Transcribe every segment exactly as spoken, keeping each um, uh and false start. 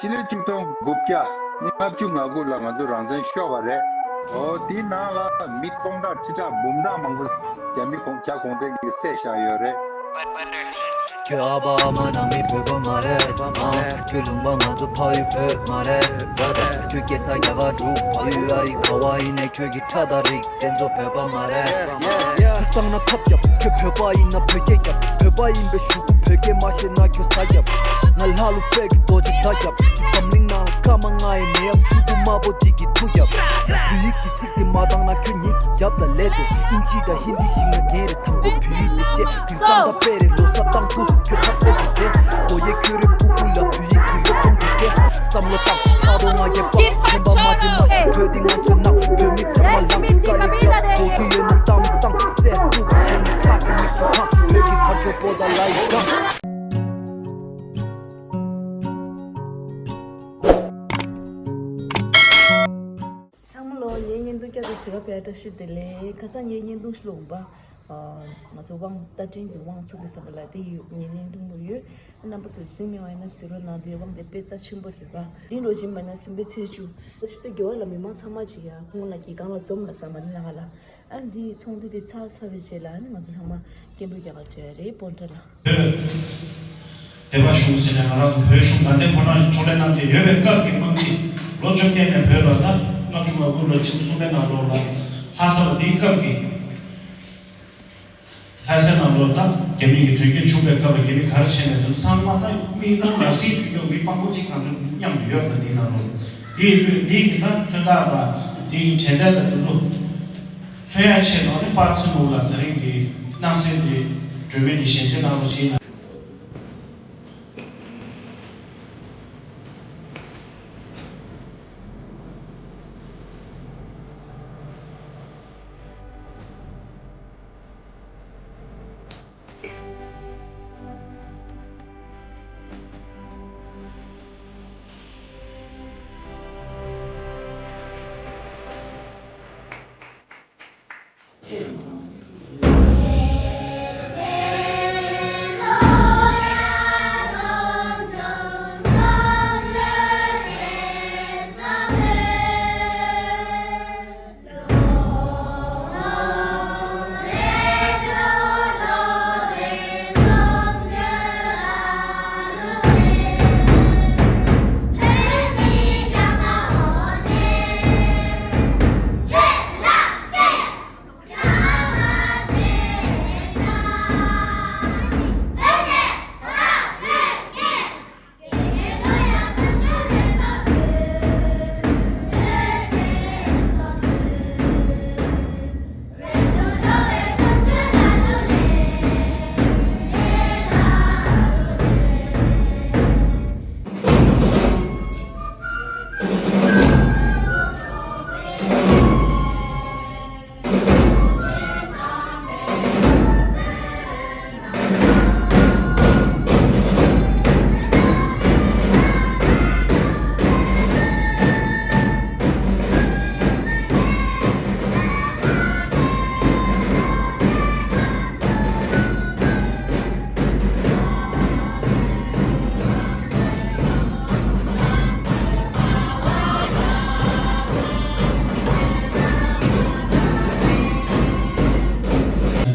ཕྱི་ལོ་ཆིག་སྟོང་དགུ་བརྒྱ་ལྔ་བཅུ་ང་དགུ་ལ་ང་ཚོ་རང་བཙན་ཤོར་བ་རེད། འོ་དེའི་ནང་ལ་མི་སྟོང་ཕྲག་ཁྲི་ཕྲག་འབུམ་ཕྲག་མང་པོ་རྒྱ་མི་གུང་རྒྱ་གུང་ཁྲན་གྱིས་བསད་བཞག་ཡོད་རེད། ཁྱོད་ཨ་ཕ་ཨ་མ་ནང་མི་བོད་པ་མ་རེད། ཨ། ཁྱོད་ལུང་པ་ང་ཚོ་ཕ་ཡུལ་བོད་མ་རེད། ར་ད་ཁྱོད་སྐྱེས་ས་རྒྱ་གར་འབྲུག་ཕ་ཡུལ་ཨ་རི་ག་བ་ཡིན་ནའི་ཁྱོད་ཀྱི་ཁྲ་དང་རིགས་དེ་ཚོ་བོད་པ་མ་རེད། སུ་བཏང་ན་ཁབ་རྒྱབ། ཁྱོད་བོད་པ་ཡིན་ན་བོད་སྐད་རྒྱབ། བོད་པ་ཡིན་པའི་གཞུག་གུ་བོད་སྐད་མ་ཤེས་ན་ཁྱོད་ཟ་རྒྱབ། ང་ལྷ་ཀླུ་དཔལ་གྱི་རྡོ་རྗེ་མདའ་རྒྱབ། འཛམ་གླིང་ནང་ལ་སྐར་མ་ལྔ་ཡི་ནད་ཡམས་ཆུ་བུར་དམར་པོ་འདི་གི་མཐུ་རྒྱབ། བོད་ཡིག་གི་ཚིག་འདི་མ་བཏང་ན་ཁྱོད་ཉིད་ཀྱི་རྒྱབ་ལ་ལས་ཏེ། ཨིན་ཇི་དང་ཧིན་དི་ཤེས་ན་རྒན་རེད། དང་པོ་བོད་ཡིག་འདི་བཤད། དེང་སང་ད་དཔེ་རེད་ལོ་གསར་བཏང་དུས་སུ་ཁྱོད་ཐབས་ཟད་དེ་ཟད། ཨོ་ཡེ་ཁྱོད་རེ་སྤུ་གུ་ལ་བོད་ཡིག་གི་སློབ་སྦྱོང་དེ་སྤྲད། བསམ་བློ་བཏང་ཕྲག་དོག་ང་རྒྱལ་པ་དྲན་པ་མ་བརྗེད་མ་ཤི་བོད་འདི་ང་ཚོའི་ནང་བོད་མི་ཚང་མ་ལངས་དཀའ་ལས་རྒྱབ་དགོས་ཀྱི་ཡོད་ན་གཏམ་བཟང་སེ་སྟུག་བྱས་ནས་ཁྲག་གི་མིག་ཏུ་འཕངས་བོད་ཀྱི་དར་ལྕོག་པོ་ད་ལ་ཡི་སྒང་། ཚང་མ་ལོ་ངའི་བརྙན་ཐུང་བསྐྱར་དུ་གཟིགས་པར་བཀྲ་ཤིས་བདེ་ལེགས། ཁ་སང་ངའི་བརྙན་ཐུང་ཤི་ལོག་པ། ང་ཚོ་དབང་བསྟན་འཛིན་གྱི་དབང་ཚུགས་ཀྱི་བསམ་པ་ལ་དེ་ཡི་ངའི་བརྙན་ཐུང་མོ་ཡོད། རྣམ་པ་ཚོས་གཟིགས་མེད་པ་ཡིན་ན་གཟིགས་རོགས་གནང་། དེའི་དབང་དེ་དཔེ་རྩ་ཆེན་པོ་རེད་པ། རིང་རོ་ཆེན་མ་ན་གསུམ་པའི་ཚེས་བཅུ། ད་ཆུ་ཚོད་བརྒྱད་པ་ལ་མི་མང་ཚང་མ་ཅིག་ཡ་ཁོང་ལ་གི་སྒང་ལ་འཛོམས་ལ་ཟ་མ་ནི་ལ་ཧ་ལ། ཨ་ནི་འདིའི་ཚོགས་འདུ་དེ་ཚར་ཚར་བའི་རྗེས་ལ་ཨ་ནི་ང་ཚོ་ཚང་མ་སྐད་འབོད་རྒྱག་ག་བྲོས་རེད་སྤོན་ཊ་ལ། བོད་བདེན་པ་གཞུང་ཟེར་ནས་ང་རང་ཚོ་བོད་གཞུང་དགའ་ལྡན་ཕོ་བྲང་ཕྱོགས་ལས་གནང་མཁན་ཡོད་པའི་སྐབས་ཀྱི་དམངས་ཁྲིད་ལོ་བཅོ་བརྒྱད་ནས་བོད་ལ་ད་ལྔ་བཅུ་ང་དགུ་ལོ་ཕྱི་ལོ་གསུམ་པའི་ནང་ལོགས་ལ་ལྷ་ས་ལ་དེའི་སྐབས་ཀྱི་ལྷ་སའི་ནང་ལོགས་ད་རྒྱ་མི་གི་དོན་རྐྱེན་བྱུང་བའི་སྐབས་ལ་རྒྱ་མི་ག་རེ་བྱས་ནས་དེ་ཚང་མ་ད་མི་ད་ནང་སྲིད་བྱུས་ཀྱོག་མི་དཔང་པོ་གཅིག་གང་ཚོད་མཉམ་དུ་ཡོད་པ་དེའི་ནང་ལོགས་དེའི་ལུས་དེའི་གི་ད་མཚོན་རྟགས་དང་དེའི་གི་དྲན་རྟགས་དང་དེ་ཚོ། མཚོན་ཡ་ཆེད་དུ་ནི་པར་ཚེ་ནུབ་ལ་ད་རིང་གི་སྣང་གསལ་དེ་སྒྲོན་མེ་གི་ཞལ་ཆད་གནང་རོགས་བྱེད་ན།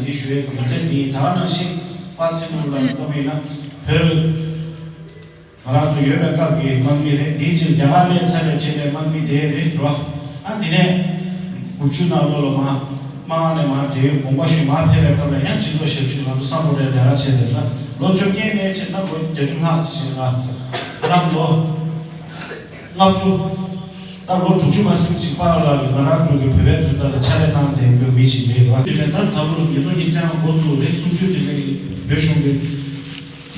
འདི་ཞུ་བའི་རྒྱུ་མཚན་འདི་ཡིན། ད་ག་ནང་བཞིན་པ་ཚེ་ནུབ་ལ་གཏོང་བས་ན་བོད། ང་རང་ཚོ་ཡོད་པའི་སྐབས་ཀྱི་དམག་མི་རེད། དེའི་ཕྱིར་རྒྱ་གར་སླེབས་ཚར་བའི་རྗེས་ནས་དམག་མི་དེ་རེད་རོ། ཨ་དེ་ནས་དགུ་བཅུ་ནང་ལོགས་ལ་མ་དམག་ནས་མར་དེའི་དགོངས་པ་ཞུས་མར་ཕེབས་པའི་སྐབས་ལ་ཡང་སྤྱི་ཚོགས་ཞབས་ཞུ་ང་ཚོ་སམ་བྷོ་ཊའི་ལས་ཀ་བྱས་ཏེ་ད་ལོ་བཅོ་བརྒྱད་ནས་བྱས་ད་ལོ་བརྒྱད་ཅུ་ལྷག་ཙམ་ཞིག་ལ་ང་རང་ལོ་ལྔ་བཅུ་ད་ལོ་དྲུག་ཅུ་མ་ཟིན་ཅིག་པཱ་ལགས་ཀྱིས་ང་རང་ཚོ་གི་བོད་པའི་དོན་དག་ལ་ཕྱག་ལས་གནང་བསྡད་ཡོད་མི་ཞིག་རེད་བ། དེ་རེད། ད་ད་ལོ་ཉིས་སྟོང་ཉི་ཤུ་རྩ་ལྔ་འགོ་བཙུགས་རེད། གསུམ་བཅུའི་དེ་ནས་བོད་གཞུང་གི་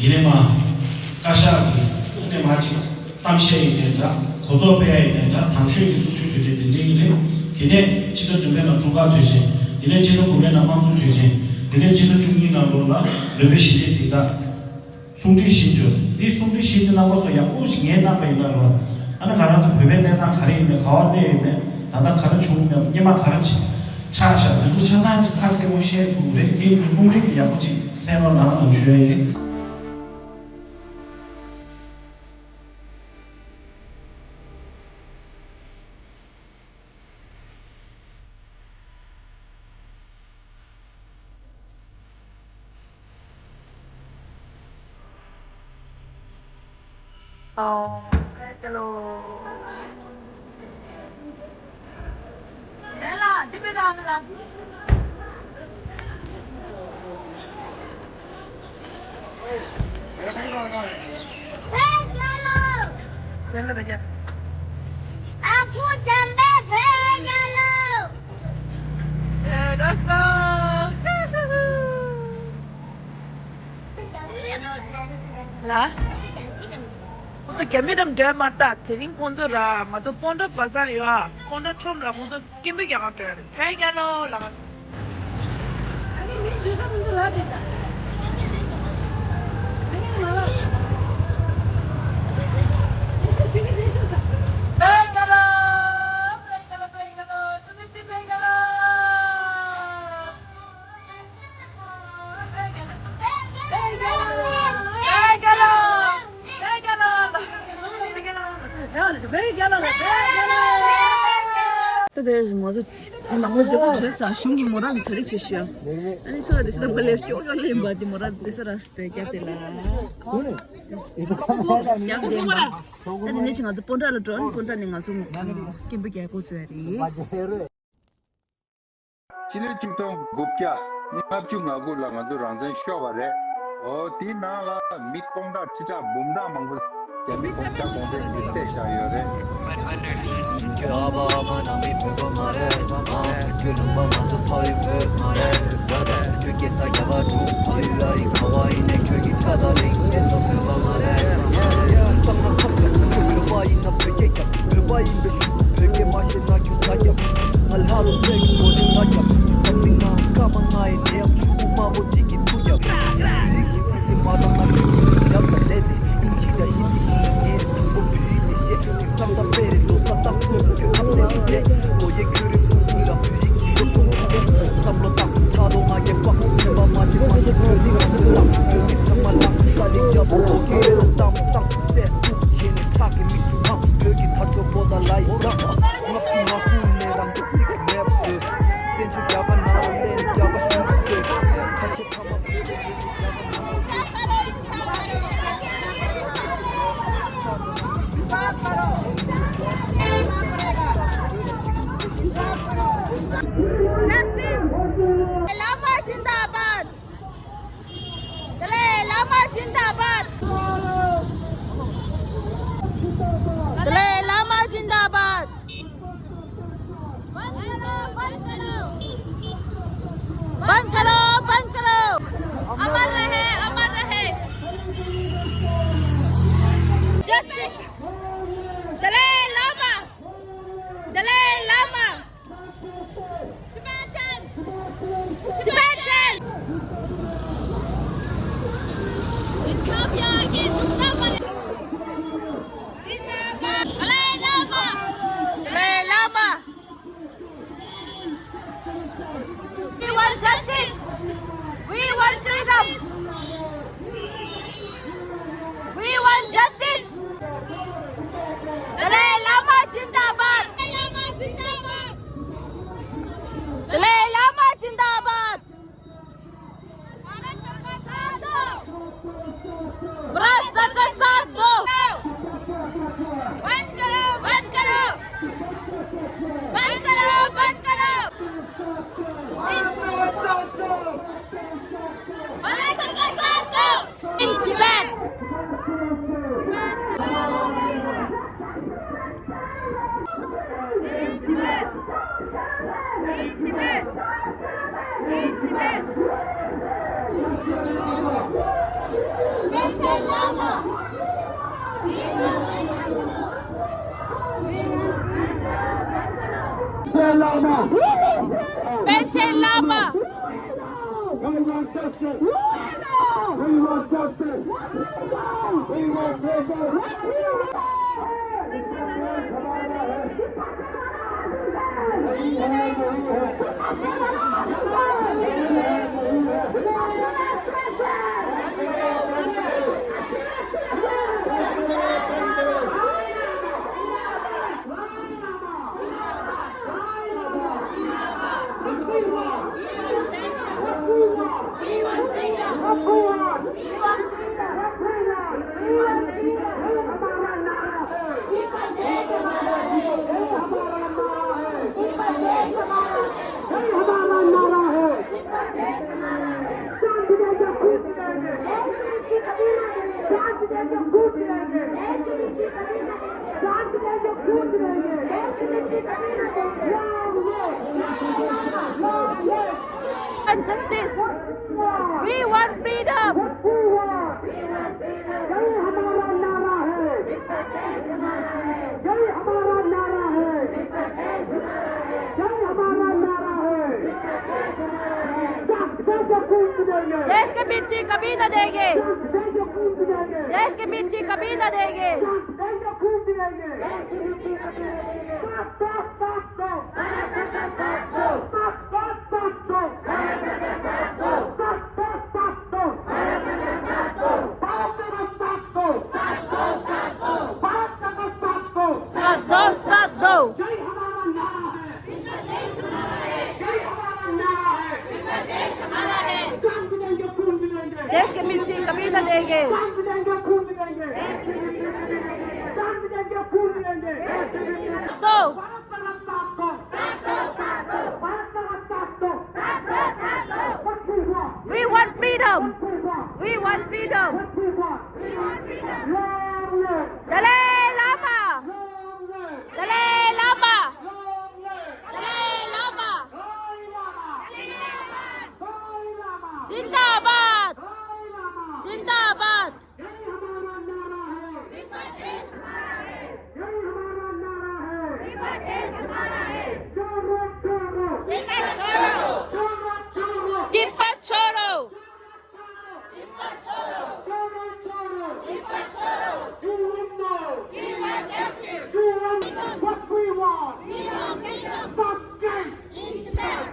ཡིན་ནའི་མ། བཀའ་ཤག་གི་ཨ་ནི་མ་ཅིག་གཏམ་བཤད་ཡིན་ནའི་འདྲ། གོ་རྟོགས་སྤེལ་ཡ་ཡིན་ནའི་འདྲ། དང་ཤོས་ཀྱི་གསུང་ཆོས་དུས་ཆེན་དེ་འདྲའི་གི་རེད། དེ་ནས་ཕྱི་ཟླ་བདུན་པའི་ནང་འཁྲུངས་སྐར་དུས་ཆེན། དེ་ནས་ཕྱི་ཟླ་དགུ་པའི་ནང་དམངས་གཙོ་དུས་ཆེན། དེ་ནས་ཕྱི་ཟླ་བཅུ་གཉིས་ནང་ལོགས་ལ་ནོ་བེལ་ཞི་བདེའི་གཟེངས་རྟགས། གསུང་འཕྲིན་བཞི་བཅུ། འདི་གསུང་འཕྲིན་བཞི་འདི་རྣམ་པ་ཚོ་ཡག་པོ་ཞིག་ངས་གནང་པ་ཡིན་ན་རོ། ཨ་ནི་ང་རང་ཚོ་བོད་པའི་གནས་སྟངས་ག་རེ་ཡིན་མིན། ག་བ་གནས་ཡོད་མེད། ད་ལྟ་ག་རེ་བྱུང་མེད། སྔོན་མ་ག་རེ་ཆགས་ཤག་དེ་ཚོ་ཆ་ཚང་ཅིག་ཁ་གསལ་པོ་བཤད་ཐུབ་ཀྱི་རེད། དེ་ཡིན་དུས་གསུང་འཕྲིན་གྱི་ཡག་པོ་ཅིག་གསན་རོགས་གནང་ལབ་ཞུ་ཡ་ཡིན། Hello. ལ། ཁོང་ཚོ་རྒྱ་མི་རྣམས་འགྲོ་མ་ད། དེ་རིང་ཁོང་ཚོ་ར་ང་ཚོ་སྤོན་ཊ་བ་ཛར་ཡོད་ཨ། སྤོན་ཊ་ཁྲོམ་ར་ཁོང་ཚོ་སྐད་འབོད་རྒྱག་ག་འགྲོ་ཡ་རེད། བོད་རྒྱལ་ལོ་ལ། ད་དེ་ང་ཚོ་ནང་ལ་མཛད་སྒོ་གྲོལ་ས་གཞུང་གི་མོ་རང་གི་གྲ་སྒྲིག་བྱེད་ཤོག་ཨ་ནི་སུ་ལ་དེ་སི་དང་པ་ལས་སྐྱོ་སྐྱོ་ལེན་པ་དེ་མོ་རང་དེ་སི་ར་སི་དེ་རྒྱབ་དེ་ལ་རྒྱབ་དེ་ལ། ད་དེ་ནས་ཅི་ང་ཚོ་སྤོན་ཊ་ལ་འགྲོ་ཨ་ནི་སྤོན་ཊ་ནས་ང་ཚོ་སྐད་འབོད་རྒྱག་གོ་ཚོད་རེད། སྤྱི་ལོ་ཆིག་སྟོང་དགུ་བརྒྱ་ལྔ་བཅུ་ང་དགུ་ལ་ང་ཚོ་རང་བཙན་ཤོར་བ་རེད། འོ་དེའི་ནང་ལ་མི་སྟོང་ཕྲག་ཁྲི་ཕྲག་འབུམ་ཕྲག་མང་པོ་རྒྱ་མི་གུང་ཁྲན་གུང་ཁྲན་གྱིས་བསད་བཞག་ཡོད་རེད། ཁྱོད་ཨ་ཕ་ཨ་མ་ནང་མི་བོད་པ་མ་རེད། ཨ་ཁྱོད་ལུང་པ་ང་ཚོ་ཕ་ཡུལ་བོད་མ་རེད། Brother ཁྱོད་སྐྱེས་ས་རྒྱ་གར་འབྲུག་ཕ་ཡུལ་ཨ་རི་ག་བ་ཡིན་ནའི་ཁྱོད་ཀྱི་ཁྲ་དང་རིང་དེ་ཚོ་བོད་པ་མ་རེད། སུ་བཏང་ན་ཁབ་ཀྱང་ཁྱོད་བོད་པ་ཡིན་ན་བོད་སྐད་ཀྱང་། བོད་པ་ཡིན་པའི་ཤུགས་ཀྱིས་བོད་སྐད་མ་ཤེས་ན་རྒྱུ་ཟ་རྒྱབ། ང་ལྷ་རུ་བོད་ཀྱི་མགོ་ཅན་ལ་རྒྱབ། འཛམ་གླིང་ནང་སྐར་མ་ལྔ་ཡི་ནད་ཡམས་ཆུ་བོ་དམར་པོ་འདི་གི་ཐུག་རྒྱབ། བོད་ཡིག་གི་ཚིག་དེ་མ་བཏང་ན་ཁྱོད་ཀྱི་རྒྱབ་ལ་ལས་དེ་ཨིན་ཇི་དང་ཧིན་དི་ཤེས་ན་རྒན་རེད། དང་པོ་བོད་ཡིག་དེ་བཤད། དེང་སང་ད་དཔེ་རེད་ལོ་གསར་དང་སྐུ་ཁྱོད་ཁ་ཟས་དེ་བཟས། ལོ་ཡས་ཁྱོད་རེད་སྤུ་གུ་ལ་བོད་ཡིག་གི་སློབ་སྦྱོང་དེ་སྤྲད། བསམ་བློ་བཏང་ཕྲག་དོག་ང་རྒྱལ་བ་ཁྱད་པར་མ་བྱེད་མ་ཤེས་བོད་འདི་ང་ཚོའི་ལག་བོད་མི་ཚང་མ་ལ་ཏཱ་ལི་རྒྱབ་ཨོ་ཁེ་རེད་ལོ་གཏམ་བཟང་བཤད། བྱས་ནས་ཁྲག་གི་མིག་ཆུ་འཕངས། བོད་ཀྱི་དར་ལྕོག་པོ་ཏཱ་ལའི་བཀྲ། ལྔ་བཅུ་ང་དགུ་ནས་རང་གི་ཚིག་མེད་པ་བཟོས། བཙན་བྱོལ་རྒྱ་གར་ནང་ལ་སླེབས་ནས་རྒྱ་གར་གཞུང་གིས་བཟོས། ཁ་ཤས་ཕ་མ་བོད་པ་ཡིན་ནས་རྒྱ་གར་ནང་ལ་བྲོས། Justice! Lama Zindabad! Dalai लामा जिंदाबाद। दलाई लामा जिंदाबाद। बंद करो, बंद करो। बंद करो, बंद करो। अमर रहे, अमर रहे। Justice. दलाई लामा। दलाई लामा। Tibetan! Tibetan! Ethiopia के झुकना पड़ेगा। जिंदाबाद। दलाई लामा। दलाई Lama. We want justice. We want freedom. We want justice. Dalai लामा जिंदाबाद। दलाई लामा जिंदाबाद। दलाई लामा जिंदाबाद। भारत सरकार साथ दो। भारत सरकार साथ दो। बंद करो, बंद करो। बंद करो, बंद करो। भारत सरकार साथ दो। In Tibet. Panchen Lama. We want justice. We want justice. We want justice. And justice. We want freedom. यही हमारा नारा है। यही हमारा नारा है। यही हमारा नारा है। देश की मिट्टी कभी न देंगे। देश की मिट्टी कभी न देंगे। देश की मिट्टी कभी न देंगे। साथ दो, साथ दो। साथ दो, साथ दो। साथ दो, साथ दो। भारत का साथ दो। साथ दो, साथ दो। भारत का साथ दो। साथ दो, साथ दो। यही हमारा नारा है। यही हमारा नारा है। जान भी देंगे, खून भी देंगे। देश की मिट्टी कभी न देंगे। जान भी देंगे, खून भी देंगे। जान भी देंगे, खून भी देंगे। दो। भारत का साथ दो। भारत का साथ दो। What we want? We want freedom. What we want? We want freedom. What we want? Long live! Dalai Lama! Long live! Dalai Lama! Long live! Dalai Lama! Dalai Lama! Dalai Lama! Zindabad! Dalai Lama! Zindabad! यही हमारा नारा है। यही हमारा नारा है। छोड़ो, छोड़ो। छोड़ो, छोड़ो। तिब्बत छोड़ो। छोड़ो, छोड़ो। You will know. You will know. What we want. Stop change.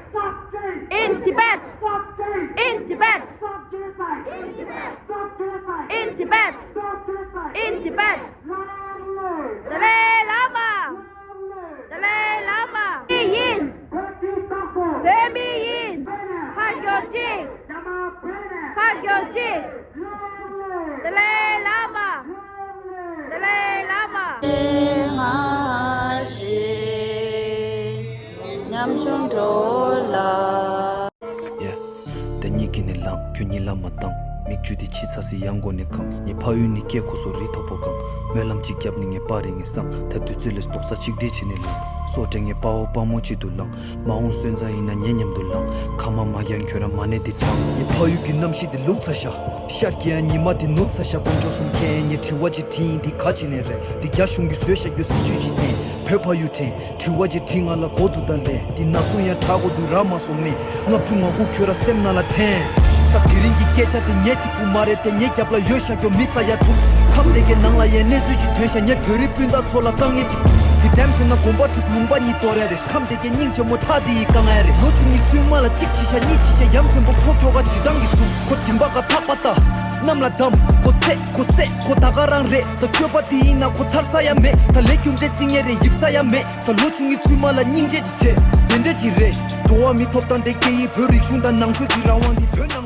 Stop change. In Tibet. Stop change. In Tibet. Stop genocide. In Tibet. Stop genocide. In Tibet. Stop genocide. In Tibet. Long live. Dalai Lama. Long live. Dalai Lama. བོད་ཀྱི་བདག་པོ། བོད་མི་ཡིན། བོད་ནས། ཕར་རྒྱོབ་ཅིག་རྒྱ་དམར་བོད་ནས། ཕར་རྒྱོབ་ཅིག Dalai Lama. Dalai Lama. སྔ་ཞིག་ཉམ་ཆུང་འགྲོ་ལ། ཡ། དེ་ཉིད་ཀྱི་ནི་ལངས། ཁྱོད་ཉིད་ལ་མ་བཏང་། མིག་ཆུ་དེ་ཕྱི་ས་སི་ཡང་མགོ་ནས་གང་། ངའི་ཕ་ཡུལ་ནི་སྐྱེ་ཁུ་སོ་རི་ཐོག་པོ་གང་། སྨོན་ལམ་གཅིག་བརྒྱབ་ནི་ངའི་པ་རེ་ངའི་སང་། ཐབས་དུས་ཚོད་ལས་རྡོག་ས་གཅིག་སྒྲིལ་བྱས་ནས་ལངས། སོ་བྲེ་ངའི་དཔའ་བོ་དཔའ་མོ་གཅིག་ཏུ་ལངས། མ་འོངས་སོན་རྩ་ཡིན་ན་ངའི་མཉམ་དུ་ལངས། ཁ་མ་མ་རྒྱང་ཁྱོད་རང་མ་ཎི་འདི་བགྲང་། ངའི་ཕ་ཡུལ་གྱི་གནམ་གཤིས་འདི་ལུག་ཚ་ཤ། ཤར་གྱི་ཡང་ཉི་མ་འདི་ནུབ་ཚ་ཤ། དཀོན་མཆོག་གསུམ་མཁྱེན། ངས་དྲི་བ་ཅིག་དྲིས་ཡིན་འདི་ག་ཅི་ནས་རེད། འདི་རྒྱ་གཞུང་གིས་བཟོས་བཞག་རྒྱུ་སྲིད་ཇུས་ཅིག་བསྟན། བོད་ཕ་ཡུལ་དྲན། དྲི་བ་ཅིག་དྲིས་ང་ལ་གོ་འདུག་ད་ལན། འདི་ན་སོང་ཡང་དྲག་གོ་འདུག་ར་མ་སོང་མེད། ལྔ་བཅུ་ང་དགུ་ཁྱོད་ར་སེམས་ནང་ལ་དྲན། ད་དེ་རིང་གི་སྐད་ཆ་དེ་ངས་གཅིག་པུ་མ་རེད་དེ། ངའི་རྒྱབ་ལ་ཡོད་ཤག་ཀྱོ་མི་ས་ཡ་དྲུག་ཁམས་དེ་གའི་ནང་ལ་ཡའི་གནས་ཚུལ་ཅིག་ཐོན་ཤག་ངས་བོད་རིགས་སྤུན་ཟླ་ཚོ་ལ་དཀའ་ངལ་ཅིག་འདུག་འདི་འགྲེམས་སོང་ན་དགོན་པ་དྲུག་ལུང་པ་གཉིས་གཏོར་ཡ་རེད། ཁམས་དེ་གའི་སྙིང་རྗེ་མོ་ཁྲག་འདི་ཡི་དཀའ་ངལ་རེད། ལོ་བཅུ་གཉིས་བཙུན་མ་ལ་གཅིག་བྱི་ཤ་གཉིས་བྱི་ཤ་ཡམ་ཆེན་པོ་ཕོ་ཁྱོ་ག་བྱི་སྟངས་ཀྱི་ཟུག་ཁོ་སྦྱིན་པ་ག་ཐག་པ་ལྟ། གནམ་ལ་བསྡམས་ཁོ་ཚེ་ཁོ་སྲས་ཁོ་ད་ག་རང་རེད། ད་སྤྱོད་པ་དེ་ཡིན་ན་ཁོ་ཐར་ས་ཡ་མེད། ད་ལས་རྒྱུ་འབྲས་བརྩི་ངེས་རེད་ཡིབ་ས་ཡ་མེད། ད་ལོ་བཅུ་གཉིས་བཙུན་མ་ལ་སྙིང་རྗེ་ཅིག་བྱེད་དེ་འདྲ་ཅིག་རེད། འགྲོ་བ་མི་ཐོབ་ཐང་དེ་སྐད་ཡིག་བོད་རིག་གཞུང་དང་ནང་ཆོས་ཀྱི་རང་དབང་འདི་བོད་ནང་